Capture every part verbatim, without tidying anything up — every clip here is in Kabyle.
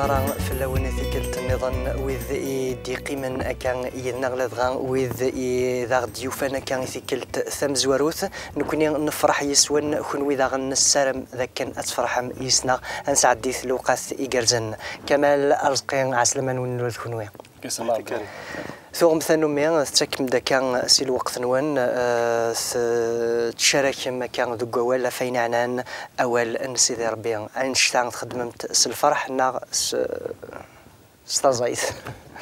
Fell-awen tikkelt nniḍen, wid i d-yeqqimen akka yid-neɣ, ladɣa wid i d aɣ-d-yufan akka i tikkelt tamezwarut. Nekkni nefreḥ yis-wen, kenwi daɣen nessaram d akken ad tferḥem yis-neɣ, ad nesɛeddi lewqat igerrzen. Kamal, Arezqi, ɛeslama-nwen ula d kenwi. Tuɣem tanumi tettakem-d akka si lweqt-nwen, eh, tettcarakem akka deg wawal ɣef ayen yeɛnan awal n Sidi Ṛebbi. Annect-a txeddmem-t s lferḥ neɣ s, s taẓayt?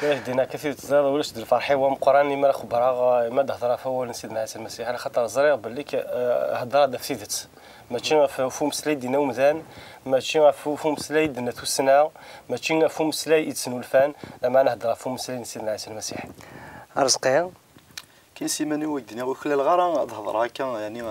Ih, Dina, akka tidet teẓriḍ, ulac d lferḥ-iw ameqqran imi ara xebbreɣ, eh, imi ad d-hedreɣ ɣef wawal n Sidna Ɛisa Lmasiḥ, ala xaṭer ẓriɣ belli k-, eh, heddreɣ-d ɣef tidet. Mačči ɣef, ɣef umeslay i d-yenna umdan, mačči ɣef, ɣef umeslay i d-tenna tussna, mačči ɣef umeslay i d-snulfan, lameɛna heddreɣ ɣef umeslay n Sidna Ɛisa Lmasiḥ. Arezqi? Kan s iman-iw i k-d-nniɣ, ur klaleɣ ara ad hedreɣ akka, yeɛni,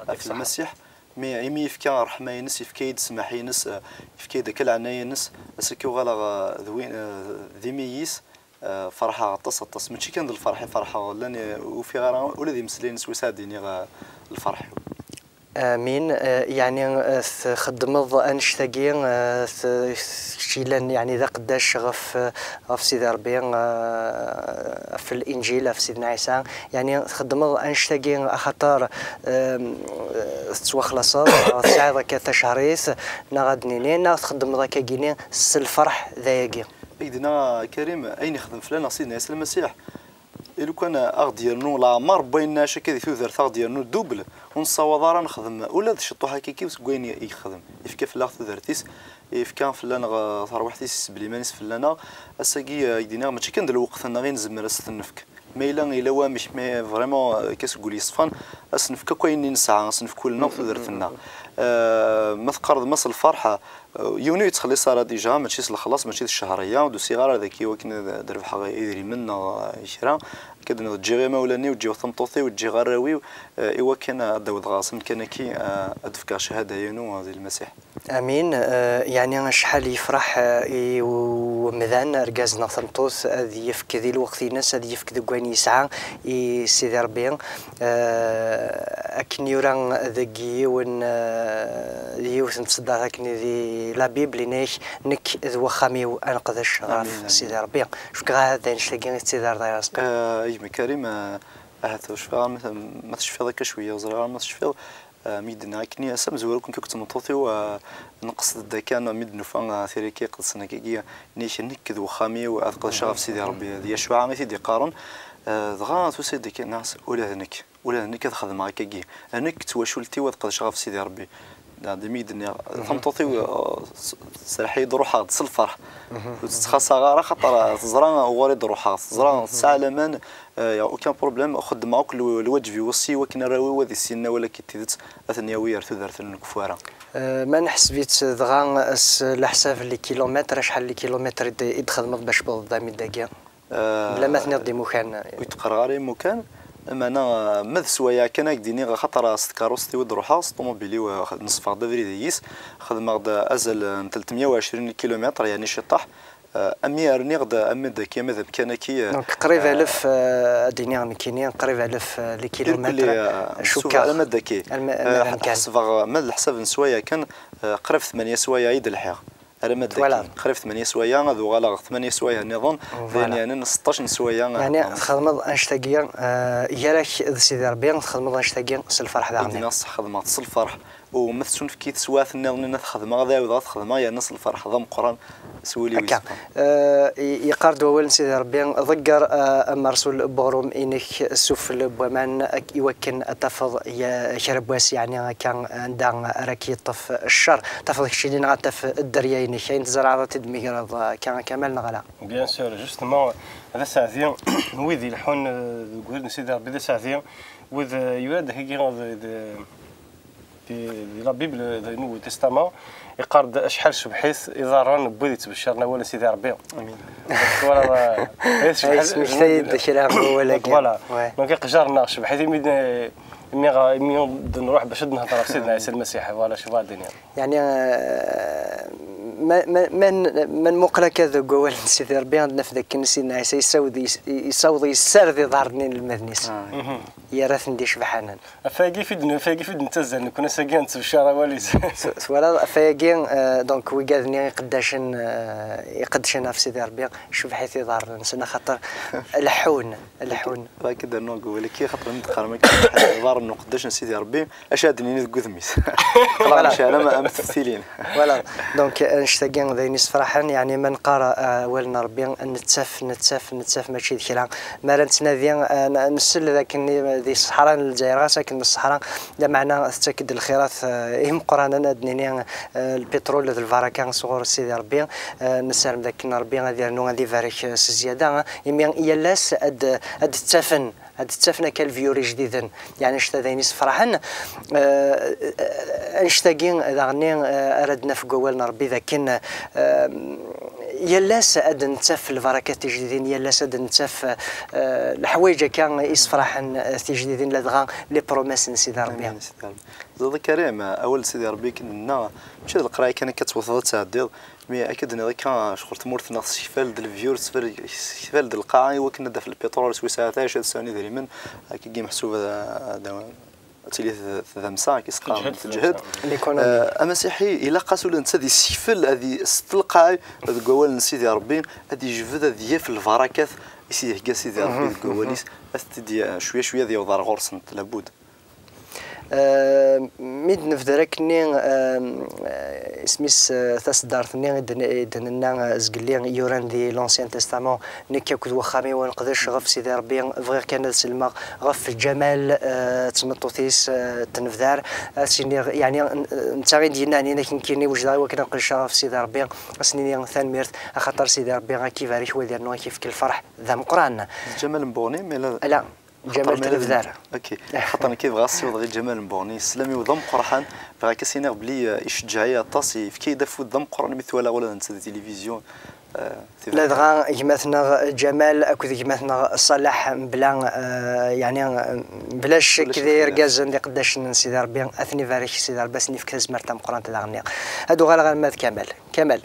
ɣef Lmasiḥ, mi, imi yefka ṛṛeḥma-ines, yefka-yi-d ssmaḥ-ines, yefka-yi-d akka leɛnaya-ines, ass-agi uɣaleɣ, eh, d win, eh, d imi-is, eh, ferḥeɣ aṭas, aṭas. Mačči kan d lferḥ i ferḥeɣ, llan, eh, ur ufiɣ ara ula d imeslayen s wis ad d-iniɣ, eh, lferḥ-iw. Amin. Eh, yeɛni, eh, txeddmeḍ annect-agi, eh, t-, kečč yellan, yeɛni, d aqeddac ɣef, eh, ɣef Sidi Ṛebbi, eh, ɣef Linǧil, ɣef Sidna Ɛisa, yeɛni, txeddmeḍ annect-agi axaṭer, eh, tettwaxlaṣeḍ, tesɛiḍ akka tacehṛit, neɣ ad d-nini, neɣ txeddmeḍ akkagini s lferḥ d ayagi? Ak-d-nniɣ, Karim, ayen ixdem fell-aneɣ Sidna Ɛisa Lmasiḥ, i lukan a ɣ-d-yernu leɛmer n wayen nɛac akka di tudert, a ɣ-d-yernu double, ur nessawaḍ ara nexdem ula d ciṭuḥ akkaki seg wayen i yexdem. Yefka fell-aɣ tudert-is, yefka fell-aneɣ, eh, tarwiḥt-is, isbel iman-is fell-aneɣ. Ass-agi, eh, i d-iniɣ, mačči kan d lweqt-nneɣ i nezmer ad s-t-nefk. Ma yella, yella wamek, mais vraiment, eh, akka seg wul yeṣfan, ad s-nefk akk ayen i nesɛa, ad s-nefk ul-nneɣ, tudert-nneɣ. Eh, ma teqqareḍ, ma s lferḥ, eh, yiwen ur yettxelliṣ ara déjà, mačči s lexlaṣ, mačči d ccehriya, ur d-usiɣ ara dagi i wakken ad, ad rebḥeɣ idrimen neɣ, eh, kra. Akka d-nniɣ, ǧǧiɣ imawlan-iw, ǧǧiɣ tameṭṭut-iw, ǧǧiɣ arraw-iw, eh, i wakken ad d-awḍeɣ ɣer amkan-agi, eh, ad d-fkeɣ cchada-inu, eh, di Lmasiḥ. Amin. Eh, yeɛni acḥal yefreḥ, eh, i umdan, argaz neɣ tameṭṭut, ad yefk di lweqt-ines, ad yefk deg wayen yesɛa i Sidi Ṛebbi. Eh, akken yura deg yiwen, eh, yiwet n tseddart akken di la Bible, yenna-ak, "Nekk d waxxam-iw ad neqdec ɣef Sidi Ṛebbi." Cukkeɣ ahat d annect-agi i tettidireḍ ay Arezqi. Eh, a gma Karim, eh, ahat ur cfiɣ ara ma t-, ma tecfiḍ akka cwiya, ur ẓriɣ ara ma tecfiḍ. Eh, mi d-nniɣ akken, ass amezwaru kan akk d tmeṭṭut-iw, eh, nqesd-d akka, mi d-nufa, eh, tiriki iqedsen akkagi, nni-k, "Nekk d wexxam-iw ad qedceɣ ɣef Sidi Ṛebbi." D Yacuɛa i t-id-iqqaren. Eh, dɣa tusa-d akka, nniɣ-as, "Ula d nekk, ula d nekk ad xedmeɣ akkagi. Nekk d twacult-iw ad qedceɣ ɣef Sidi Ṛebbi." Daɣ d imi i d-nniɣ, tameṭṭut-iw, eh, s-, tserreḥ-iyi-d, ruḥeɣ-d s lferḥ. Ur tt-ttxaṣṣaɣ ara, xaṭer, eh, teẓra ɣur-i d-ruḥeɣ, teẓra tesɛa laman, eh, y a aucun problème, xeddmeɣ akk lw-, lwaǧeb-iw s i wakken arraw-iw ad issinen awal-agi n tidet, ad ten-yawi ar tudert n lkefwara. Eh, ma neḥseb-itt dɣa s leḥsab n les kilomètres, acḥal n les kilomètres i d-, i d-txedmeḍ bac tewwḍeḍ amiddi-agi? Eh, bla ma tenniḍ-d imukan. Ur d-qqareɣ ara imukan, lameɛna, eh, ma d sswayeɛ kan ad k-d-iniɣ, axaṭer s tkeṛṛust-iw i d-ruḥeɣ, s ṭumubil-iw, eh, neṣfeɣ-d abrid-is, xedmeɣ-d azal n telt mya u ɛecrin kilomètres, yeɛni ciṭṭaḥ, eh, ami rniɣ-d amiddi-agi, ama d amkan-agi, eh, donc, qrib, eh, alef, eh, ad d-iniɣ nekkini, qrib alef, eh, les kilomètres, irkelli, eh, cukkeɣ. Alma d amkan. Eh, ḥesbeɣ, ma d leḥsab n sswayeɛ kan, eh, qrib tmanya sswayeɛ i d-lḥiɣ. Alamma d akken, qrib tmanya sswayeɛ, ad uɣaleɣ tmanya sswayeɛ nniḍen, d ayen yeɛnan seṭṭac n sswayeɛ. Yeɛni txedmeḍ annect-agi, eh, gar-ak d Sidi Ṛebbi, txedmeḍ annect-agi s lferḥ daɣen. Ur d-nniɣ ṣṣeḥ, xedmeɣ-t s lferḥ. U ma tettunefk-iyi teswiɛt nniḍen ad t-xedmeɣ, ad ɛawdeɣ ad t-xedmeɣ, yerna s lferḥ d ameqqran, s wul-iw yeṣfan. Eh, i-, yeqqar-d wawal n Sidi Ṛebbi, ḍegger, eh, amersul n uɣrum-inek sufell n waman, ak-, iwakken ad tafeḍ ya-, kra n wass, yeɛni akka, anda ara k-yeṭṭef ccer. Tafeḍ keččini neɣ ad taf dderya-inek, ayen tzerɛeḍ ad t-id-tmegreḍ, eh, akka, Kamal, neɣ ala? Bien sûr, justement, d aseɛdi, wid ileḥḥun, eh, deg ubrid n Sidi Ṛebbi, d aseɛdi, wid, eh, yura-d akkagi, eh, d, d, di, di la Bible, di Nouveau Testament, iqqar-d acḥal cebḥit iḍarren n wid yettbecciren awal n Sidi Ṛebbi. Amin. Twalaḍ, eh, eh, cebḥit, ay, smekta-yi-d kra n wawal-agi. Voilà. Ouais. Donc, iqjar-nneɣ cebḥit imi d-, imi ɣ-, imi d-nruḥ bac ad nehder ɣef Sidna Ɛisa Lmasiḥ. Voilà, cebḥa ad d-iniɣ. Yeɛni, eh, Ma, ma, ma n-, ma nmuqel akka deg wawal n Sidi Ṛebbi, ad naf dakken Sidna Ɛisa yessaweḍ, yes-, yessaweḍ yessared iḍarren n inelmaden-is. Yerra-ten d icebḥanen. Ɣef wayagi i fi d-, ɣef wayagi i fi d-nettazzal nekkni ass-agi ad nettbeccar awal-is. Twalaḍ, ɣef wayagi, eh, donc, wigad-nni iqeddacen, eh, iqeddcen ɣef Sidi Ṛebbi, cebḥit iḍarren-nsen, axaṭer leḥḥun, leḥḥun. Ad k-d-rnuɣ deg wawal-agi, xaṭer mi d-teqqarem akka, iḍarren n uqeddac n Sidi Ṛebbi, acu ad d-nini deg wudem-is? Voilà. Am teftilin. Voilà. Donc, annect-agi d ayen isefraḥen, yeɛni ma neqqar, eh, awal n Ṛebbi, nettaf, nettaf, nettaf, mačči d kra. Mi ara nettnadi, eh, n-, nsell d akken di ṣṣeḥra n Lezzayer, ɣas akken d ṣṣeḥra, lameɛna tettak-d lxirat, eh, imeqqranen, ad d-nini, eh, lpiṭrul d lbaraka sɣur Sidi Ṛebbi. Eh, nessaram d akken Ṛebbi ad irnu, ad ibarek, eh, s zzyada, eh, imi yal ass ad, ad d-ttafen ad d-ttafen akka lvyur ijdiden, yeɛni annect-a d ayen isefraḥen. Eh, annect-agi daɣen, eh, ara d-naf deg wawal n Ṛebbi d akken, eh, yal ass ad d-nettaf lbarakat tijdidin, yal ass ad d-nettaf, eh, leḥwayeǧ akka isefraḥen, eh, tijdidin, ladɣa les promesses n Sidi Ṛebbi. Amin, Sidi Ṛebbi. Ẓriɣ, Karim, awal n Sidi Ṛebbi akken nenna, mačči d leqraya kan akka ad twteḍ ad tɛeddiḍ, mi akka d-tenniḍ akka, ccɣel tmurt-nneɣ tessekfal-d lvyur, tesfal-, tessekfal-d lqaɛa i wakken ad d-taf lpiṭrul s wis ɛatac, ad sɛun idrimen, akka i meḥsub ad, ad, ad tili t-, tdamsa, akka i s-qqaren, teǧhed. Teǧhed. L'économie. Eh, amasiḥi, ilaq-as ula netta ad yessekfel, ad yesṭelqay deg wawal n Sidi Ṛebbi, ad yejbed, ad yaf lbarakat i s-ihegga Sidi Ṛebbi deg wawal-is, ad t-id-, cwiya cwiya ad yaweḍ ar ɣur-sent, labud. Eh, mi d-nebder akkenni, eh, isem-is, eh, taseddart-nni i d-, i d-nenna, eh, zgelli yuran di l'Ancien Testament, nekk akked wexxam-iw ad neqdec ɣef Sidi Ṛebbi, bɣiɣ kan ad sellmeɣ ɣef lǧamal, eh, d tmeṭṭut-is, eh, d tnebdar, ad s-iniɣ, yeɛni, n-, netta i d-yennan, yenna-k nekkini wejdeɣ i wakken ad qedceɣ ɣef Sidi Ṛebbi, ad s-nini tanemmirt, axaṭer Sidi Ṛebbi ad k-ibarek, wa ad yernu ad k-ifk lferḥ d ameqqran. D Ǧamal n Buɣni, mi la Ala. Ǧamal Tnebdar. Ok. Xaṭer nekk bɣiɣ ad ssiwḍeɣ i Ǧamal n Buɣni, sslam-iw d ameqqran, bɣiɣ ad k-as-iniɣ belli, eh, iceggeɛ-iyi aṭas, yefka-yi-d afud d ameqqran mi t-walaɣ ula d netta di tilivizyu, eh, tibɣi. Ladɣa gma-tneɣ Ǧamal akked gma-tneɣ Ṣaleḥ, mebla, eh, yeɛni, eh, mebla ccek d irgazen d iqeddacen n Sidi Ṛebbi, ad ten-ibarek Sidi Ṛebbi, ad sen-ifk tazmert tameqqrant daɣen-nni. Ad uɣaleɣ arma d Kamal. Kamal.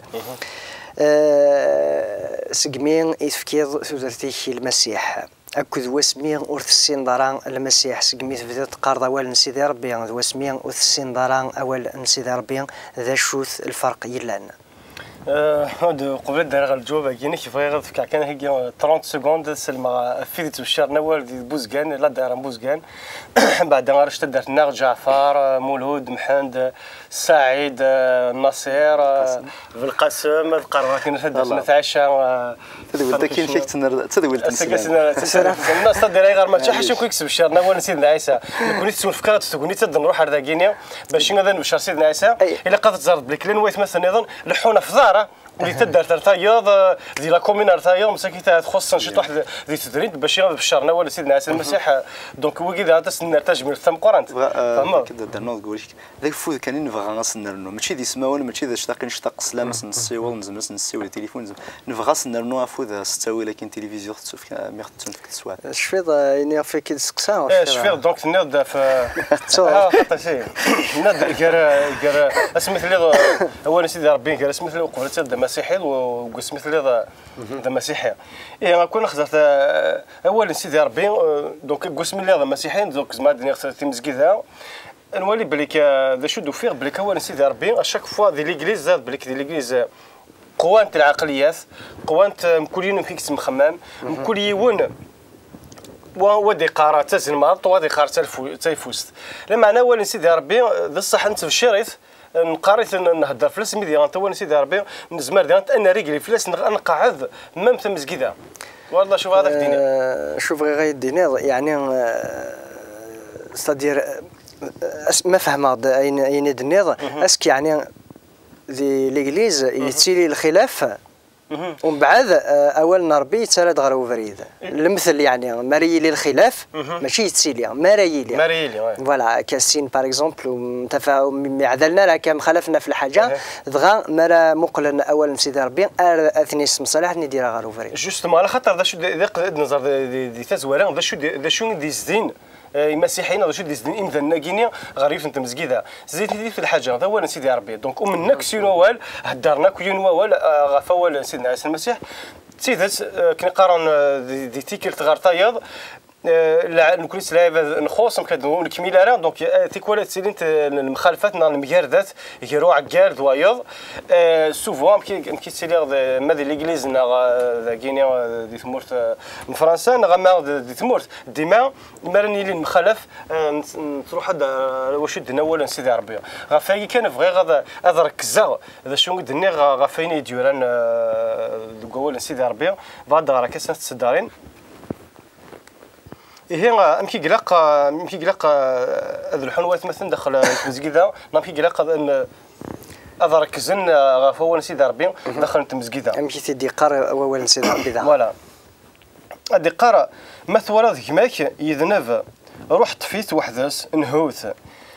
Eh, segmi i tefkiḍ tudert-ik i Lmasiḥ, akked wasmi ur tessineḍ ara Lmasiḥ, segmi tebdiḍ teqqareḍ awal n Sidi Ṛebbi, d wasmi ur tessineḍ ara awal n Sidi Ṛebbi, d acu-t lferq yellan? Eh, ad qbel ad d-rreɣ ɣer leǧwab-agi-inek, bɣiɣ ad fkeɣ kan higi trente secondes ad sellmeɣ ɣef wid yettbecciren awal di Buzgan, la daɛra n Buzgan. Beɛda ara taddart-nneɣ, Ǧaɛfar, Mulud, Mḥend, Saɛid, eh, Naṣir, eh, Belqasem, ad qerrbeɣ akken ad d-tɛica, eh, tadwilt-agi-inek ad k-tenner, d tadwilt n sslam. Sslam. Sslam. Sslam. Sslam. Sslam. Sslam. Ɣer mačči ḥaca akk i yessebcaren awal n Sidna Ɛisa. Nekkni tessunefk-aɣ-d tegnit ad nruḥ ar dagini, bac ad nebcer Sidna Ɛisa. Ilaq ad teẓreḍ belli kra n waytmaten nniḍen leḥḥun ɣef ḍar, eh, di taddart ar tayeḍ, eh, di la commune ar tayeḍ, msakit ahat xuṣṣen ciṭuḥ di, di tedrimt, bac ad becren awal n Sidna Ɛisa Lmasiḥ, eh, donc wigi daɣen ad sen-nerr tajmilt tameqqrant. Tfehmeḍ? Ad d-rnuɣ deg wul-ik. D ageffud kan i nebɣa ad s-nernu, mačči d ismawen, mačči d actaq i nectaq sslam, ad s-nessiweḍ, nezmer ad s-nessiweḍ i tilifun, nezmer, nebɣa ad s-nernu afud s ttawil akken tilivizyu tettufk, mi ɣ-tettunefk teswiɛt. Tecfiḍ, eh, ayen ɣef i k-id-steqsaɣ? Eh, cfiɣ, donc tenniḍ-d ɣef, eh, ah, xaṭi, si. Tenniḍ-d gar, gar asmi telliḍ, eh, awal n Sidi Ṛebbi, gar asmi telliḍ uqbel ad tiliḍ d amasiḥi, u, u deg wasmi telliḍ, eh, d amasiḥi. Ihi, akk-, nexẓer, eh, awal n Sidi Ṛebbi, eh, donc, deg wasmi lliɣ d amasiḥi, donc, zemreɣ ad d-iniɣ timezgida, Nwali belli k-, d acu d-ufiɣ, belli k awal n Sidi Ṛebbi, à chaque fois di l'église, belli k di l'église, qwant lɛeqliyat, qwant, eh, mkul yiwen amek i yettemxemmam, mkul yiwen wa, wa d-iqqar d tazelmaḍt, wa d-iqqar d talfu-, d tayeffust. Lameɛna awal n Sidi Ṛebbi, eh, d ṣṣeḥ nettbecciṛ-it, eh, neqqar-it, n-, nhedder fell-as, mi d-yeɣant awal n Sidi Ṛebbi, nezmer diɣen ad nerr igli fell-as, neɣ ad nqeɛɛed même tamezgida. Wallah, cuf, ad ak-d-iniɣ. Eh, cuf, bɣiɣ ad yi-d-tiniḍ, yeɛni, eh, c'est-à-dire, eh, as-, ma fehmeɣ-d ayen, ayen i d-tenniḍ, est-ce que, yeɛni, di l'église yettili lxilaf, umbeɛd, eh, awal n Ṛebbi yettarra-d ɣer ubrid. Lemtel, yeɛni, mi ara yili lxilaf, mačči yettili, mi ara yili. Mi ara yili, ouais. Voilà, akka sin, par exemple, ur mtafa-, ur myeɛdalen ara, akka mxalafen ɣef lḥaǧa, dɣa mi ara muqlen awal n Sidi Ṛebbi, ar ad ten-yessemṣalaḥ, ad ten-id-yerr ɣer ubrid. Justement, ala xaṭer d acu d, d, d, d-nẓer di, di, di tazwara, d acu d, d acu i d-yezdin Eh, imasiḥiyen, d acu i d-yezdin imdanen-agi-nni ɣer yiwet n tmezgida? Zedit-id yiwet n lḥaǧa, d awal n Sidi Ṛebbi. Donc, umnen akk s yiwen wawal, heddren akk yiwen wawal, eh, ɣef wawal n Sidna Ɛisa Lmasiḥ. D tidet, eh, akken i qqaren, eh, di, di tikkelt ɣer tayeḍ, eh, la-, nekkni s lɛibad nxuṣ, amek ad ur nekmil ara. Donc, eh, tikwal ad ttilint, eh, lemxalfat neɣ lemgerdat gar uɛeggal d wayeḍ. Eh, souvent, amek i, amek i ttiliɣ d, ma di l'église neɣ, eh, dagini, eh, di tmurt, eh, n Fransa, neɣ ama d, di tmurt, dima, mi ara nili nemxalaf, eh, nt-, ntruḥ-d, eh, ar wacu i d-tenna awal n Sidi Ṛebbi. Ɣef wagi kan bɣiɣ ad, ad rekzeɣ d acu i d-nniɣ ɣef wayen i d-yuran, eh, deg wawal n Sidi Ṛebbi. Bɣiɣ ad d-ɣreɣ kan snat tseddarin. Ihi, eh, amek i ilaq, eh, amek i ilaq, eh, ad lḥun watmaten daxel, eh, n tmezgida, neɣ amek i ilaq ad, ad rekzen, eh, ɣef wawal n Sidi Ṛebbi daxel n tmezgida? Amek i t-id-yeqqar wawal n Sidi Ṛebbi daɣen? Voilà. Ad iqqar: "Ma twalaḍ gma-k yedneb, ruḥ ṭṭef-it weḥd-s, nhu-t.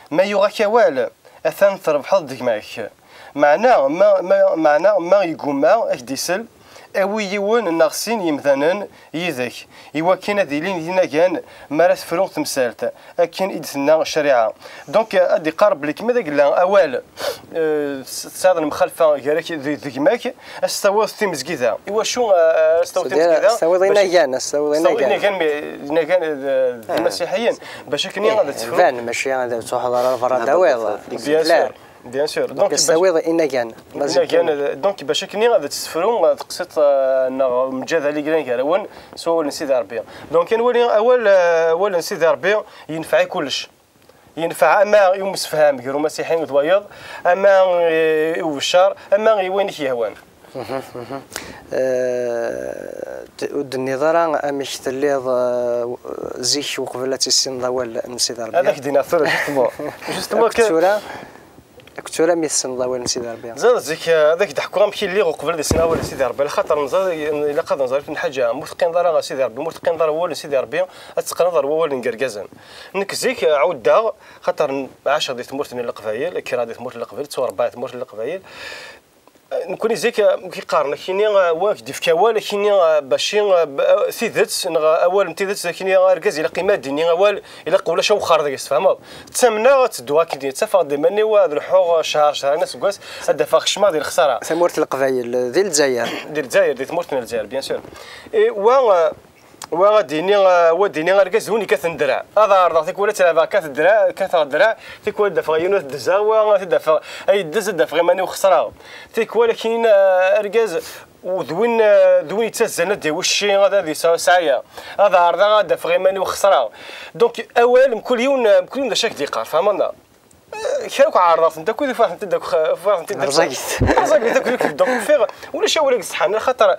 Ma yuɣ-ak awal, atan trebḥeḍ-d gma-k. Meɛna ma, ma, meɛna ma yeggumma ad k-d-isel, awi yiwen neɣ sin yemdanen yid-k, iwakken ad ilin d inagan mi ara tefru temsalt, akken i d-tenna ccariɛa." Donc, ad iqqar belli kma d agella awal, eh, s-, tesɛiḍ lemxalfa gar-ak d, d gma-k, ad s-tawiḍ timezgida. Iwacu, eh, ad s-tawiḍ timezgida? Ad s-tawiḍ inagan, ad s-tawiḍ inagan. Inagan, mais inagan d, d imasiḥiyen, bac akken ad tefru. Ban, mačči ad truḥeḍ ɣer berra ad tawiḍ. Bien sûr. Bien sûr. Donc, donc, bac-, tawiḍ inagan. Inagan, donc, bac akken ad tefru, eh, teqsiṭ, eh, neɣ mǧadal i yellan gar-awen s wawal n Sidi Ṛebbi. Donc, ad nwali awal, eh, awal n Sidi Ṛebbi yenfeɛ i kullec. Yenfeɛ ama i umsefham gar umasiḥi d wayeḍ, ama i, i ubeccer, ama i wayen i k-yehwan. Eh, d-, ur d-tenniḍ ara amek telliḍ, eh, zik uqbel ad tissineḍ awal n Sidi Ṛebbi. Ad ak-d-iniɣ tura, justement. Justement. Akked tura, akked tura mi tessneḍ awal n Sidi Ṛebbi. Ẓer zik, eh, ad ak-d-ḥkuɣ amek i lliɣ uqbel ad issineɣ awal n Sidi Ṛebbi. Lxaṭer neẓra, ilaq ad nẓer yiwet n lḥaǧa. Ma ur teqqineḍ ara ɣer Sidi Ṛebbi, ma ur teqqineḍ ara awal n Sidi Ṛebbi, ad teqqneḍ ɣer wawal n yergazen. Nekk zik, eh, ɛuddeɣ, xaṭer n-, ɛaceɣ di tmurt n Leqbayel, kkreɣ di tmurt n Leqbayel, ttwaṛebbaɣ di tmurt n Leqbayel. Nekkni zik, eh, mi k-qqaren, akini, eh, wa k-d-ifka awal, akini, eh, baci, eh, b-, eh, tidet, neɣ awal n tidet, akini, eh, argaz ilaq ima d-ini awal, ilaq ulac awexxer deg-s, tfehmeḍ? Ttamneɣ ad teddu akken, ttafeɣ-d iman-iw ad lḥuɣ, eh, cehṛ, cehṛayen, aseggas, ad d-afeɣ kecmeɣ di lexsara. Tamurt n Leqbayel, di Lezzayer. Di Lezzayer, di tmurt n Lezzayer, bien sûr. Et wa, eh, Wa ad d-yini, eh, wa ad d-yini argaz d win yekkaten ddreɛ. Ad ɛerḍeɣ tikwal ad tt-leɛbeɣ, kkat ddreɛ, kkateɣ ddreɛ, tikwal ad d-afeɣ yiwen ad t-ddzeɣ, wa ad t-id-afeɣ ad yeddez, ad d-afeɣ iman-iw xesreɣ. Tikwal akkin, eh, argaz, u d win, eh, d win yettazzalen ad d-yawi cci, ad, ad yesɛu sɛaya. Ad ɛerḍeɣ ad d-afeɣ iman-iw xesreɣ. Donc, awal, mkul yiwen, mkul yiwen d acu ak-d-yeqqar, tfehmeḍ neɣ? Eh, kra akk ɛerḍeɣ-tent akk, ufiɣ-tent-id akk, ufiɣ-tent-id akk. Rẓagit. Rẓagit akk, donc, ufiɣ, ulac awal i iṣeḥḥan, axaṭer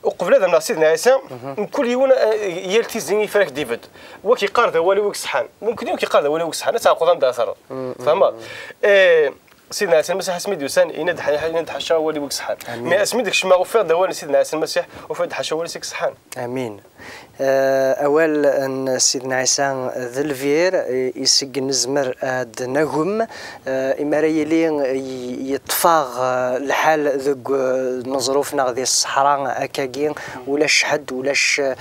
uqbel ad amneɣ Sidna Ɛisa, mkul yiwen, eh, yal tizi ifrak dibed. Wa k-yeqqar d awal-iw i iṣeḥḥan. Mumkin yiwen k-yeqqar d awal-iw i iṣeḥḥan, ad tɛeqquḍ anda ara terreḍ. Tfehmeḍ? Eh, Sidna Ɛisa Lmasiḥ asmi d-yusan, yenna-d ḥa-, yenna-d ḥaca awal-iw i iṣeḥḥan. Amin. Mais asmi d-kecmeɣ ufiɣ-d awal n Sidna Ɛisa Lmasiḥ, ufiɣ-d ḥaca awal-is i iṣeḥḥan. Amin. Eh, awal n Sidna Ɛisa d lbir, eh, iseg nezmer ad nagem, eh, imi ara yili y-, yeṭṭef-aɣ, eh, lḥal deg, eh, uneẓruf neɣ di ṣṣeḥra akkagi, ulac ḥedd, ulac, eh,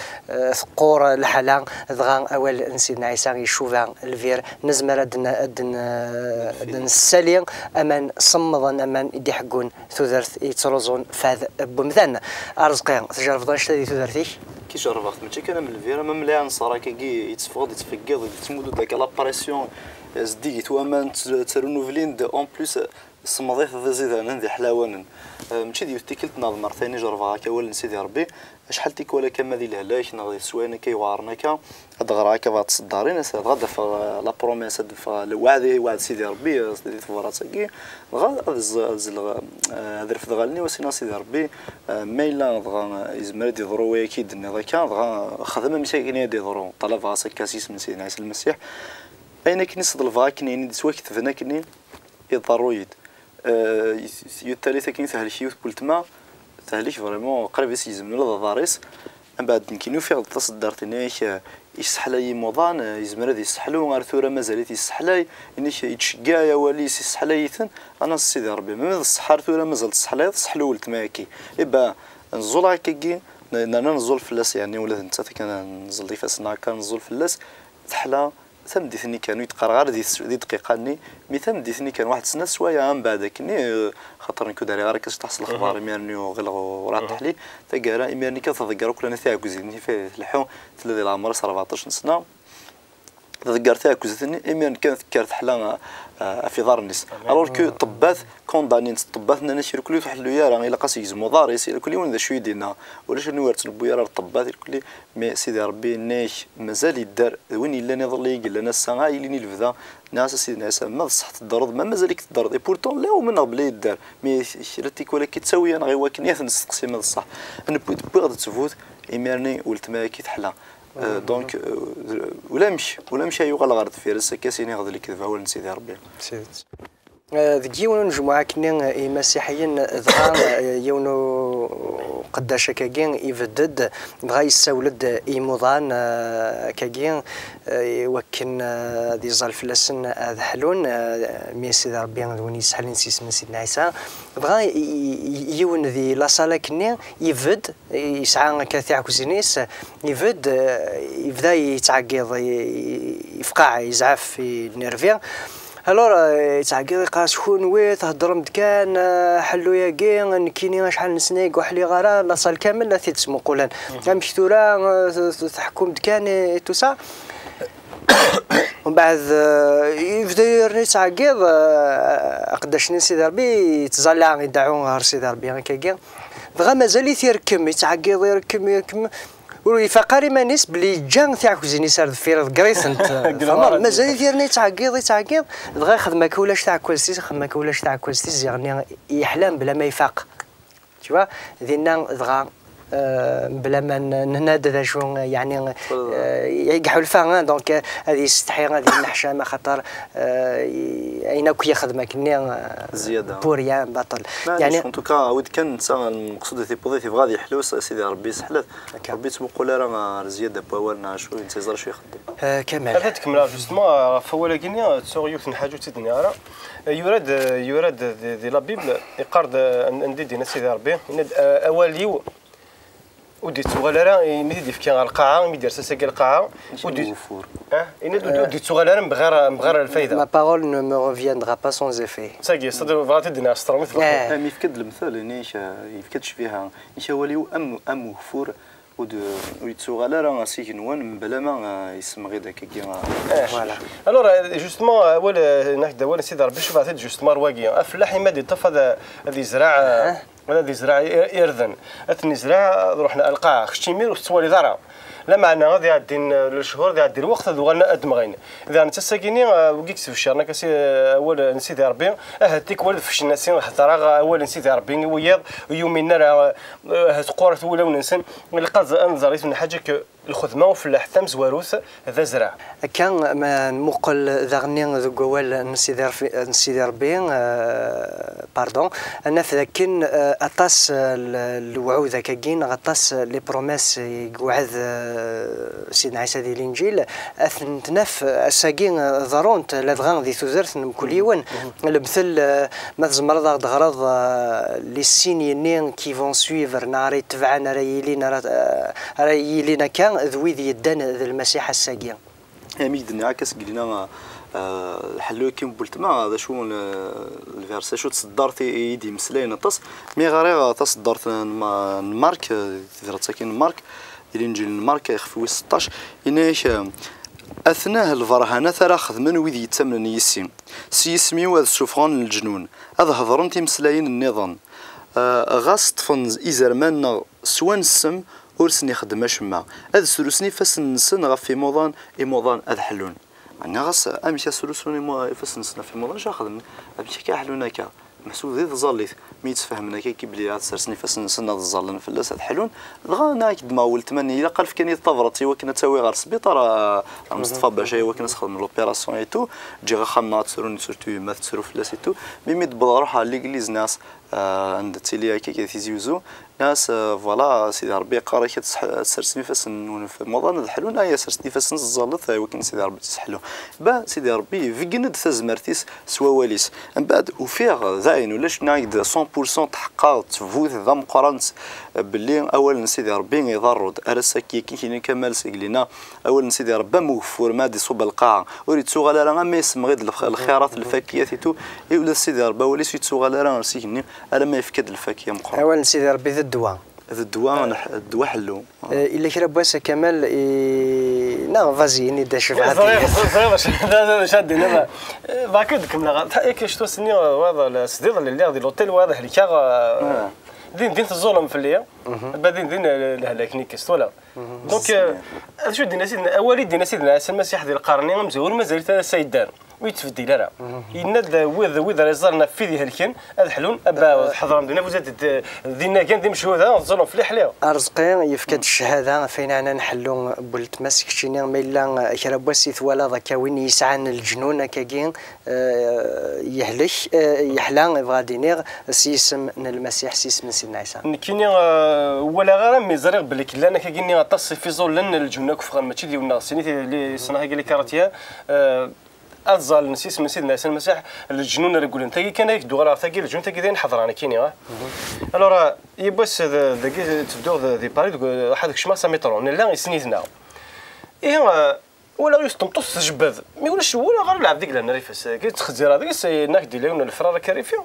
teqqur lḥala, dɣa awal n Sidna Ɛisa icuba lbir, nezmer ad n-, ad n-, ad nessali aman semmḍen, aman i d-iḥeggun tudert i yettruẓun fad n wemdan. Arezqi, tjerrbeḍ annect-a di tudert-ik? Ki jerrbeɣ-t, mačči kan am lbir, am mliɛ n ṣṣeṛ akkagi yetteffeɣ-d, yettfeggiḍ, yettmudu-d akka la pression, eh, zeddigit waman, tt-, ttrun ublin-d, en plus, eh, semmḍit d iẓidanen d iḥlawanen. Eh, mačči d yiwet tikkelt neɣ d mertayen i jerrbeɣ akka awal n Sidi Ṛebbi, acḥal tikwal akka ma di lehlak neɣ di teswayin akka iweɛṛen akka, ad d-ɣreɣ akka ɣef tseddarin, dɣa ad d-afeɣ, eh, la promesse, ad d-afeɣ lweɛd i iweɛd Sidi Ṛebbi, eh, di tebrat-agi, dɣa ad z-, ad zleɣ, eh, ad refdeɣ allen-iw, ad s-iniɣ Sidi Ṛebbi, eh, ma yella dɣa, eh, yezmer ad d-yeḍru wayagi i d-tenniḍ akka, dɣa xdem amek akken ad d-yeḍru. Ṭalabeɣ-as akka s yisem n Sidna Ɛisa Lmasiḥ. Ayen akken i s-ḍelbeɣ akken, ayen i d-yettwaketben akken, iḍerru-yi-d. Eh, y-, y-, yiwet tallit akken i tehlek yiwet n weltma, tehlek vraiment qrib i s-yezmel aḍar-is. Mbeɛd nekkini ufiɣ-d taṣeddart-nni, eh, yesseḥlay imuḍan, eh, yezmer ad yesseḥlu, ar tura mazal-it yesseḥlay, inek yettceggiɛ awal-is, yesseḥlay-iten. Ana s Sidi Ṛebbi, ma d ṣṣeḥ ar tura mazal tesseḥlayeḍ, sseḥlu weltma-agi. Iba, nẓul akkagi, n-, nerna nẓul fell-as, yeɛni ula d nettat akken nẓel ifassen akka, nẓul fell-as. teḥla tameddit-nni kan, ur yi-d-qqareɣ ara di tes-, di dqiqa-nni, mi tameddit-nni kan, waḥed snat swayeɛ mbeɛd akkenni, eh, xaṭer nekk ur d-rriɣ ara akka s lexbar, imir-nni ɣileɣ ur teḥli, taggara, imir-nni kan tḍegger akk lana tiɛeggzin-nni fi tleḥḥu, tella di leɛmer-is rbeɛṭac n sna, tḍegger tiɛeggzin-nni, imir-nni kan tekker teḥla, eh, ɣef iḍarren-is. Alors que ṭṭebbat, condamnent ṭṭebbat, nnan-ak irkelli ur tḥellu ara, ilaq ad s-yegzem uḍar-is, irkelli yiwen d acu i d-yenna, ulac anwa ur ttnewwi ara ar ṭṭebbat, irkelli, mais Sidi Ṛebbi yenna-ak mazal yedder, d win yellan iḍelli i yellan ass-a, a yilin i lebda, nniɣ-as a Sidna Ɛisa, ma d ṣṣeḥ teddreḍ, ma mazal-ik teddreḍ, et pourtant lliɣ umneɣ belli yedder, mais kra n tikwal akka i ttawi-aneɣ i wakken i ad t-nesteqsi ma d ṣṣeḥ. Newwi-, tewwi-ɣ-d ttbut, imir-nni weltma-agi teḥla. Euh, donc, euh, ulamek, ulamek ay yuɣal ɣer deffir-s, akka s-iniɣ d lekdeb awal n Sidi Ṛebbi. Eh, deg yiwen unejmuɛ akkenni, eh, imasiḥiyen, dɣa, eh, yiwen uqeddac akkagi ibedd-d, dɣa yessawel-d i imuḍan, eh, akkagi, eh, i wakken, eh, ad iẓẓal fell-asen ad ḥlun, eh, mi Sidi Ṛebbi d win yesseḥlin s yisem n Sidna Ɛisa. Dɣa i, i, i, yiwen di laṣal akkenni ibedd, yesɛa akka tiɛekkzin-is, ibedd, eh, yebda yettɛeggiḍ, i, i, yefqeɛ, yezɛef, i nervi. Alors, eh, yettɛeggiḍ, yeqqar-as, kunwi theddrem-d kan, eh, ḥellu-yagi, nekkini acḥal n sna i ur ḥliɣ ara, laṣal kamel la t-id-smuqulen. Amek tura, eh, t-, t-, teḥkum-d kan, et tout ça. Umbeɛd, eh, yebda yerna yettɛeggiḍ, eh, aqeddac-nni n Sidi Ṛebbi, yettẓalla, ideɛɛu ɣer Sidi Ṛebbi, akkagi. Dɣa mazal-it irekkem, yettɛeggiḍ, irekkem, irekkem. Ur ifaq ara iman-is belli yeǧǧa tiɛekkzin-is ar deffir, iḍegger-itent. Tfehmeḍ? Mazal-it yerna yettɛeggiḍ, yettɛeggiḍ. Dɣa ixdem akka ulac taɛekkazt-is, ixdem akka ulac taɛekkazt-is, ziɣenni yeḥla mebla ma ifaq. Tu vois, dinna dɣa, euh, mebla ma n-, nenna-d d acu, yeɛni, euh, i iḥulfa, hein, donc, euh, ad yessetḥi, ad yenneḥcam, axaṭer, euh, i-, ayen akk yexdem akkenni, euh, pour rien, baṭel. Yeɛni, en tout cas, awi-d kan netta, lmeqsud di tiwwḍit, yebɣa ad yeḥlu, s-, Sidi Ṛebbi yesseḥla-t. Ṛebbi yettmuqul ara ɣer zzyada n wawal neɣ acu, netta yeẓra acu ixeddem. Euh, Kamal. Ad tkemmleɣ justement, euh, ɣef wawal-agi-nni, euh, ttuɣ yiwet n lḥaǧa ur tt-id-nniɣ ara. Euh, yura-d, euh, yura-d di, di la Bible, yeqqar-d, euh, an-, anda i d-yenna Sidi Ṛebbi, yenna-d, euh, awal-iw ur d-yettuɣal ara, imi i d-yefka ɣer lqaɛa, imi d-yersa sagi lqaɛa, ur d-, ah, yenna-d ur d-, ur d-yettuɣal ara mebɣir, mebɣir lfayda. Ma parole ne me reviendra pas sans effet. Sagi, ṣṣeḥ, bɣiɣ ad t-id-nniɣ s tṛumit. Eh. Am yefka-d lemtel, ini-k, euh, yefka-d ccbiha, ini-k awal-iw am, am ugeffur, ur d-, ur yettuɣal ara s igenwan, mebla ma, euh, yessemɣi-d akkagi, euh, voilà. Alors, euh, justement, awal, euh, nak-d awal n Sidi Ṛebbi, cebɛet-id justement ar wagi. Afellaḥ imi ad yeṭṭef ad, ad yezreɛ, euh, ad yezreɛ i-, irden. Ad ten-yezreɛ, ad ruḥen ar lqaɛa. Kečč imir ur tettwaliḍ ara. Lameɛna ad iɛeddin, eh, lechur, ad iɛeddi lweqt, ad uɣalen ad d-mɣin. Daɣen d tasa-agi-nni, eh, wigi yettbecciren akka si, eh, awal n Sidi Ṛebbi, ahat tikwal feclen-asen, heddreɣ awal n Sidi Ṛebbi i wiyaḍ ur yuminen ara, eh, ahat qquret wulawen-nsen. Ilaq ad, ad nẓer yiwet n lḥaǧa, ke lxedma n ufellaḥ tamezwarut d azreɛ. Akka ma nmuqel daɣenni deg wawal n Sidi Ṛfi-, n Sidi Ṛebbi, eh, pardon, ad naf dakken, eh, aṭas, eh, l-, lewɛud akkagi, neɣ aṭas, eh, les promesses i yewɛed, eh, Sidna Ɛisa di Linǧil, ad tent-naf ass-agi, eh, ḍerrunt, ladɣa di tudert n mkul yiwen. Lemtel, eh, ma tzemreḍ ad ɣ-d-ɣreḍ, eh, les signes-nni qui vont suivre, neɣ ara yetebɛen, ara yilin, ara, eh, ara yilin akka, d wid yeddan d Lmasiḥ ass-agi. Ami i d-nniɣ akka seg lina, eh, ḥellu akin n weltma, d acu n, eh, lversi, acu n tseddart i, i d-imeslayen aṭas. Mi ɣriɣ taseddart n Ma-, n Mark, eh, tabrat-agi n Mark, di Linǧil n Mark, ixef wis seṭṭac, yenna-yak, eh, atnah lberhanat ara xedmen wid yettamnen yis-i. S yisem-iw ad ssufɣen leǧnun, ad hedren timeslayin nniḍen. Eh, ɣas ṭṭfen izerman neɣ swan ssem, ur sen-ixeddem acemma. Ad srusen ifassen-nsen ɣef imuḍan, imuḍan ad ḥlun. Ɛni ɣas amek ad srusun imu-, ifassen-nsen ɣef imuḍan, acu ad xedmen? Amek akka ḥlun akka? Meḥsub di tẓallit, mi yettfehmen akka belli ad sersen ifassen-nsen, ad ẓẓallen fell-as, ad ḥlun. Dɣa nna ak-d-ma weltma-nni, ilaq ad fkan-iyi tabrat i wakken ad tawi ɣer sbiṭar, a, a Mustapha Baca, i wakken ad s-xedmen l'opération et tout. Ǧǧiɣ axxam-nneɣ ad ttrun, surtout yemma tettru fell-as et tout. Mi, mi d-wwḍeɣ, ruḥeɣ ɣer l'église, nniɣ-as, euh, anda ttili akka, akka Tizi Uzzu. Nniɣ-as, euh, voilà, Sidi Ṛebbi yeqqar-ak ad tseḥ-, ad tsersem ifassen-nwen ɣef imuḍan ad ḥlun, aya serset ifassen, ẓẓallet, i wakken Sidi Ṛebbi ad tt-iseḥlu. Ba, Sidi Ṛebbi ibeggen-d tazmert-is s wawal-is. Mbeɛd ufiɣ dayen ulac, nniɣ-ak-d cent pour cent tḥeqqeɣ, ttbut d ameqqran, belli awal n Sidi Ṛebbi iḍerru-d. Ar ass-agi, akken kini Kamal s-, iglina, awal n Sidi Ṛebbi am ugeffur, ma ad iṣubb ɣer lqaɛa, ur ittuɣal ara, ama yessemɣi-d lx-, lxirat, lfakiyat et tout, i ula d Sidi Ṛebbi awal-is ur ittuɣal ara ɣer s igenni, alamma yefka-d lfakiya meqqren. Awal n Sidi Ṛebbi d ddwa. D ddwa, neḥ-, ddwa ḥellu. Eh, illa kra n wass a Kamal, i-, neɣ vas-y, ini-d acu bɣa ẓriɣ, ẓriɣ acu, d, d, d acu ad d-tiniḍ. Eh, beṛka ad kemmleɣ. Ta-, yak acu ttwasenni, eh, wayeḍ, la, sdiḍ lelliɣ di l'hôtel, wayeḍ helkeɣ, eh, din, din teẓẓulem fell-i. Ba din, din, eh, lehlak-nni kkes, twalaḍ. Donc, eh, d acu i d-yenna Sidna, awal i d-yenna Sidna Ɛisa Lmasiḥ di lqern-nni amezwaru, mazal-it ara s-, yedder. Ur yettbeddil ara. Yenna-d wid, wid ara iẓẓalen ɣef wid ihelken, ad ḥlun, ad ḥeḍren di nafuzat d, d inagan d imcuda, ad ẓẓulen fell-i ḥliɣ. Arezqi yefka-d ccahada ɣef ayen ɛnan ḥellu n weltma-s, keččini ma yella kra n wass i twalaḍ akka win yesɛan leǧnun akkagi, eh, yehlek, eh, yeḥla, ibɣa ad iniɣ, s yisem n Lmasiḥ, s yisem n Sidna Ɛisa. Nekkini, eh, walaɣ ara mi ẓriɣ belli llan akkagi-nni aṭas ifiẓulen n leǧnun akk ffɣen, mačči d yiwen neɣ sin i t-, li-, ssneɣ akkagi les Caratiens, eh, ad ẓẓalen s yisem n Sidna Ɛisa Lmasiḥ, leǧnun rewlen. Tagi kan ay d-uɣaleɣ, tagi leǧnun, tagi d ayen ḥeḍren, nekkini, ah. Alors, euh, yiwwas d-, dagi tedduɣ d-, di Paris, deg, ruḥeɣ ad kecmeɣ s amitṛu. Nella isnitna. Ihi, euh, walaɣ yiwet n tmeṭṭut tjebbed. Mi ulac, walaɣ ara lɛebd i yellan rrif-is. Ki tettxezzir deg-s, yenna-k-d yella yiwen n lefrar akka rrif-i.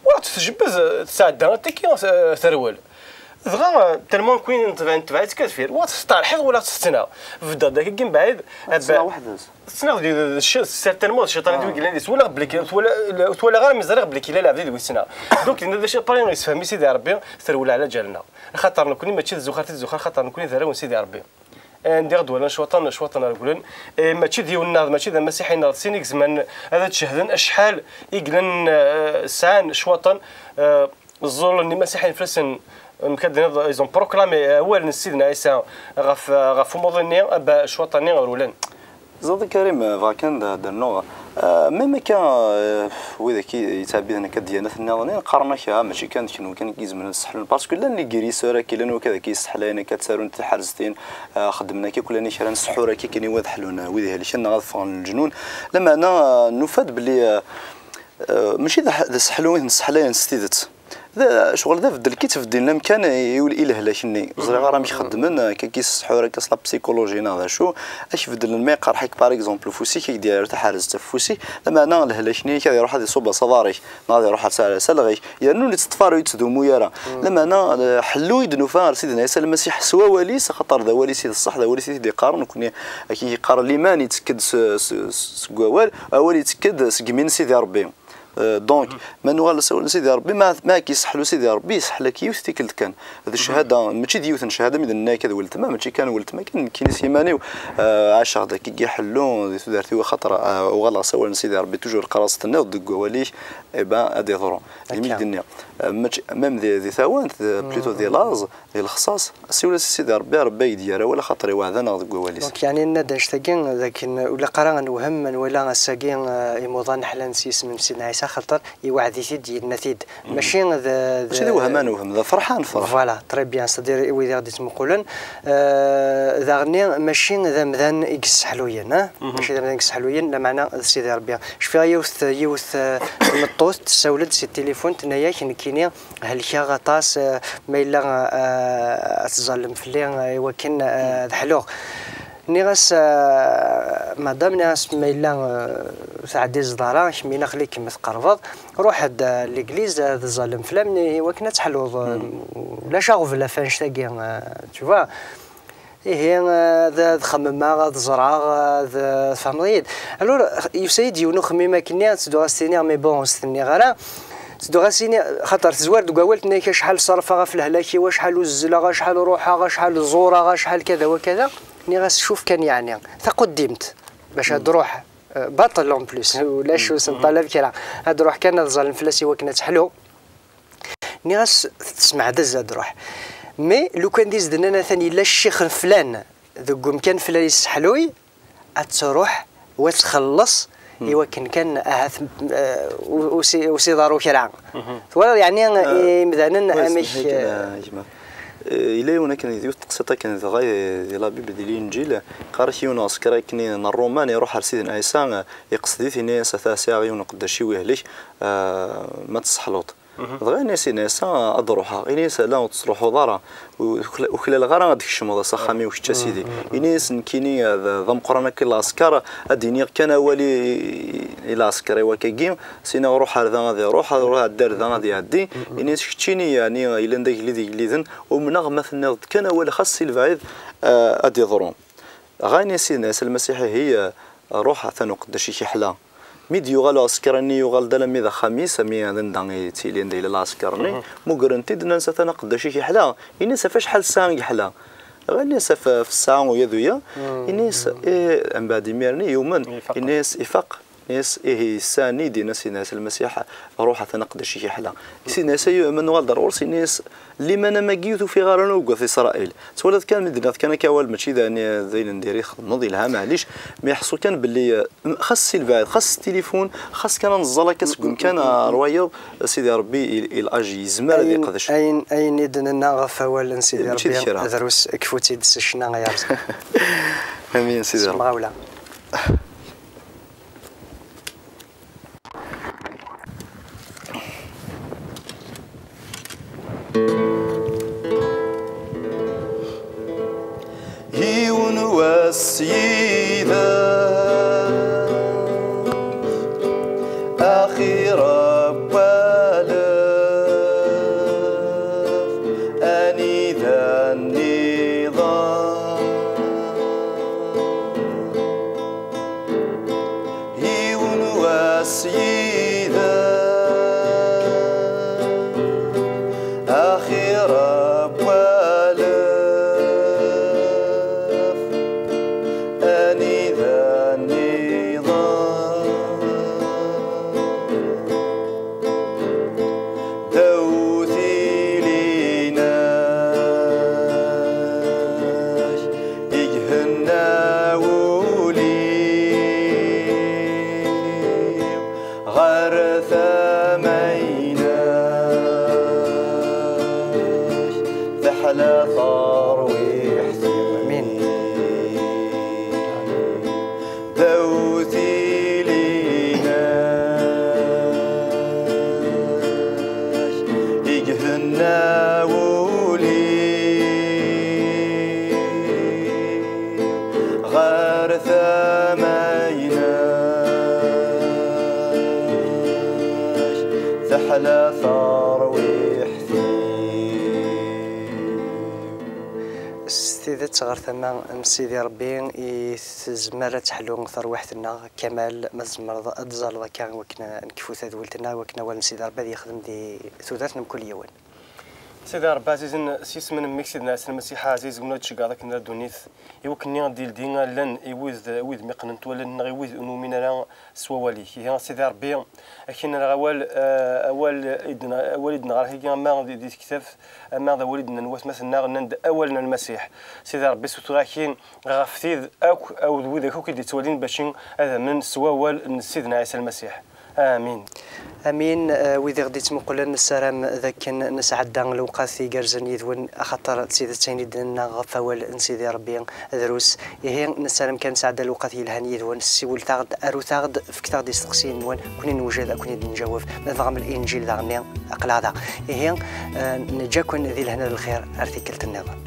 Walaɣ-tt tjebbed, tesɛedda atiki, euh, terwel. Dɣa, tellement nekk netbeɛ-itt akka deffir, wa testeṛḥiḍ wala tettnaɣ. Beddeɣ-d akka mebɛid. Tettnaɣ weḥd-s. Tettnaɣ di, di, di, certainement d cciṭan i d-wi yellan deg-s. Walaɣ belli kan, twala, twala ara mi ẓriɣ belli kan yella lɛebd i d-wi tettnaɣ. Donc, yenna-d acu, après, yessefhem-it Sidi Ṛebbi, terwel ɛla ǧal-nneɣ. Axaṭer nekkni mačči d zzux ar t-id-zzux, axaṭer nekkni d arraw n Sidi Ṛebbi. Anda i ɣ-d-walan cwaṭan, cwaṭan ara glen. Eh, mačči d yiwen-nneɣ, mačči d amasiḥi-nneɣ, d sin i izemren ad d-cehden acḥal i yellan, eh, sɛan cwaṭan, eh, ẓẓulen imasiḥiyen fell-asen, amek ad d-tiniḍ, ils ont proclamé awal n Sidna Ɛisa ɣef, ɣef umuḍin-nni, aba cwaṭan-nni rewlen. Ẓad Karim, bɣiɣ kan d-, d-rnuɣ. Ah, même akka, ah, wid akka yettɛebbiden akka ddyanat nniḍen, qqaren-ak, ah, mačči kan d kenwi kan i izemren ad sseḥlun. Parce que llan les guérisseurs akka, llan wakk ad akka yesseḥlayen akka, ttarun tiḥerẓtin, ah, xeddmen akka, llan kra n ssḥur akka kan i wid ḥlun, ah, wid ihelken neɣ ad ffɣen leǧnun. Lameɛna, ah, nufa-d belli, ah, ah, mačči d aḥ-, d aseḥlu i ten-sseḥlayen s tidet. D, ccɣel d abeddel, ki ttbeddilem kan i, i lehlak-nni. Ur ẓriɣ ara amek xeddmen, akka ki ssḥur, akka s la psychologie neɣ d acu. Ad k-beddlen ma iqerḥ-ik, par exemple, ufus-ik, ad k-d-yerr taḥerzt ɣef ufus-ik, lameɛna lehlak-nni ad iruḥ ad iṣubb s aḍar-ik, neɣ ad iruḥ s, s alɣ-ik. Yernu ur yettṭṭef ara, ur yettdumu ara. Lameɛna, eh, ḥellu i d-nufa ɣer Sidna Ɛisa Lmasiḥ s wawal-is, axaṭer d awal-is i d ṣṣeḥ, d awal-is i t-id-iqqaren, nekkni akken i yeqqar liman yettekk-d s, s, s, seg wawal, awal yettekk-d seg imi n Sidi Ṛebbi. Euh, donc, ma nuɣal s awal n Sidi Ṛebbi, ma, ma ak-yesseḥlu Sidi Ṛebbi, yesseḥla-k yiwet tikkelt kan. D cchada, mačči d yiwet n cchada, mi d-nenna akka d weltma, mačči kan weltma kan, nekkini s yiman-iw, euh, ɛaceɣ-d akka i ḥellu di tudert-iw, axaṭer, euh, uɣaleɣ s awal n Sidi Ṛebbi, toujours qqareɣ-as tenniḍ deg wawal-ik, eh ben, ad iḍru. Imi i k-d-nniɣ, euh, mačči, même di, di tawant, euh, plutôt di laẓ, di lexṣaṣ, siwel-as i Sidi Ṛebbi, Ṛebbi ad k-d-yerr awal, axaṭer iweɛɛed-aneɣ deg wawal-is. Donc, yeɛni yenna-d annect-agi, d akken ur ilaq ara ad newhem ma nwala ass-agi, eh, imuḍan ḥlan s yisem n Sidna Ɛisa, axaṭer iweɛɛed-it-id, yenna-t-id. Mačči d, d, mačči d aweham ad newhem, d afraḥ ad nefreḥ. Voilà, très bien, c'est-à-dire i wid i ɣ-d-ittmuqulen. Eh, daɣenni, mačči d amdan i yesseḥluyen, eh? Mačči d amdan i yesseḥluyen, lameɛna d Sidi Ṛebbi. Cfiɣ yiwet, yiwet, eh, tmeṭṭut tessawel-d si tilifun, tenna-yak, nekkini helkeɣ aṭas, eh, ma yella, eh, ad tẓallem fell-i, eh, i wakken, eh, ad ḥluɣ. Nniɣ-as, eh, madame, nniɣ-as, ma yella, eh, ur tɛeddi ẓḍara, kemmini aql-ikem tqerrbeḍ, ruḥ-d, eh, l'église, eh, ad tẓallem fell-am, i wakken ad teḥluḍ, eh, ulac aɣbel ɣef annect-agi, eh, tu vois. Ihi, eh, ad, ad xemmemeɣ, ad ẓreɣ, ad, tfehmeḍ-iyi-d. Alors, yusa-yi-d yiwen uxemmim akkenni, ad tedduɣ ad s-tiniɣ, mais bon, ur s-t-nniɣ ara. Tedduɣ ad s-iniɣ, xaṭer tezwar deg wawal, tenna-k acḥal ṣerfeɣ ɣef lehlak-iw, acḥal uzzleɣ, acḥal ruḥeɣ, acḥal ẓureɣ, acḥal kada wa kada. Nniɣ-as, cuf kan, yeɛni, taquddimt, bac ad d-ruḥ, eh, baṭel en plus, ulac ur s-neṭṭalab kra. Ad d-ruḥ kan ad ẓallen fell-as i wakken ad teḥlu. Nniɣ-as, tesmeɛdez ad d-ruḥ. Mais lukan d i s-d-nnan atan yella ccix n flan deg umkan flan yesseḥluy, ad truḥ u ad txelleṣ i wakken kan ahat, eh, u-, usi-, usiḍaru kra. Twalaḍ, yeɛni, imdanen amek, eh, yella yiwen akken, yiwet teqsiṭ akken dɣa, eh, di la Bible, di Linǧil, qqar-ak yiwen uɛsekṛi akken n Ṛṛuman iṛuḥ ar Sidna Ɛisa, eh, iqsed-it, ini-as, ata sɛiɣ yiwen uqeddac-iw ihlek, eh, ma tseḥluḍ. Dɣa ini-as, ini-as, "Ah, ad ruḥeɣ." Ini-as, "Ala, ur tettruḥuḍ ara. Ur ukla-, uklaleɣ ara ad tkecmeḍ s axxam-iw kečč, a sidi." Ini-as, "Nekkini d, d ameqqran akka i lɛesker, ad d-iniɣ kan awal i, i, i lɛesker-iw akkagi, s-iniɣ ruḥ ar da ad iruḥ, ruḥ ɛeddi ar da ad iɛeddi." Ini-as, "Keččini, yeɛni, yellan d agellid igelliden, umneɣ ma tenniḍ-d kan awal xas si lebɛid, ah, ad iḍru." Dɣa ini-as, ini-as Lmasiḥ, "Ihi, ah, ruḥ, atan uqeddac-ik iḥla." Mi d-yuɣal uɛesker-nni, yuɣal-d alammi d axxam-is, ami d anda i ttilin, anda yella lɛesker-nni, mmugren-t-id, nnan-as, "Atan aqeddac-ik iḥla." Ini-as, "Ɣef acḥal ssaɛa i yeḥla?" Dɣa ini-as, "Ɣef, ɣef ssaɛa u yadu ya." Ini-as, "Eh, mbeɛd imir-nni yumen." Ini-as, "Ifaq." Ini-as, "Ihi, ssaɛa-nni i d-yenna Sidna Ɛisa Lmasiḥ, ruḥ, atan aqeddac-ik iḥla." Sidna Ɛisa yu-, ma nuɣal-d ar ɣur-s, ini-as, "Liman am-agi ur t-ufiɣ ara nugga ɣef Isṛayil." Twalaḍ kan, mi d-nniɣ kan akka awal, mačči d ayen, d ayen n diri txedmeḍ, yelha, maɛlic, mi ḥṣu kan belli, eh, xas si lbeɛd, xas s tilifun, xas kan ad neẓẓal akka seg umkan ar wayeḍ, Sidi Ṛebbi, il, il agi yezmer ad Ayen, yeqdec. Ayen, ayen i d-nenna ɣef wawal n Sidi Mačči d Ṛebbi, kra. Drus, kfu-tt-id s ccna ay arẓ. Amin, Sidi Ṛebbi. Semɣawla. Yiwen wass yid-s axir n walef anida nniḍen. Yiwen wass yid-s axir n walef anida nniḍen. Daw tili-inek igenna wul-iw ɣer tama-inek teḥla terwiḥt-iw. Amin. Daw tili-inek igenna wul-iw ɣer tama-inek teḥla terwiḥt-iw. S tidet, ɣer tama n Sidi Ṛebbi i tezmer ad teḥlu terwiḥt-nneɣ. Kamal, ma tzemreḍ ad d-tzaleḍ akka i wakken ad nekfu tadwilt-nneɣ, i wakken awal n Sidi Ṛebbi ad yexdem di tudert n mkul yiwen. Sidi Ṛebbi ɛzizen, s yisem n mmi-k Sidna Ɛisa Lmasiḥ ɛziz, win ad tceggɛeḍ akken ar ddunit, i wakken ad d-yeldi allen i wid, wid mi qqnen wallen-nneɣ, i wid ur numin ara s wawal-ik. Ihi a Sidi Ṛebbi, akken ara awal, eh, awal i d-, awal i d-neɣra tagi, ama di, di tektabt, ama d awal i d-nnan watmaten-nneɣ, nnan-d awal n Lmasiḥ. Sidi Ṛebbi, sutureɣ-ak-in ɣef tid akk, awed widak akk i d-ittwalin, baci ad amnen s wawal n Sidna Ɛisa Lmasiḥ. Amin. Amin. Eh, wid i ɣ-d-ittmuqulen, nessaram d akken nesɛedda lewqat igerrzen yid-wen, axaṭer d tidet ayen i d-nenna ɣef wawal n Sidi Ṛebbi drus. Ihi, nessaram kan nesɛedda lewqat yelhan yid-wen. Siwlet-aɣ-d, arut-aɣ-d, fket-aɣ-d isteqsiyen-nwen, nekkni newjed ad ken-id-nǧaweb. Ma tebɣam Linǧil daɣen-nni, aql-aɣ da. Ihi, eh, neǧǧa-ken di lehna d lxir ar tikkelt nniḍen.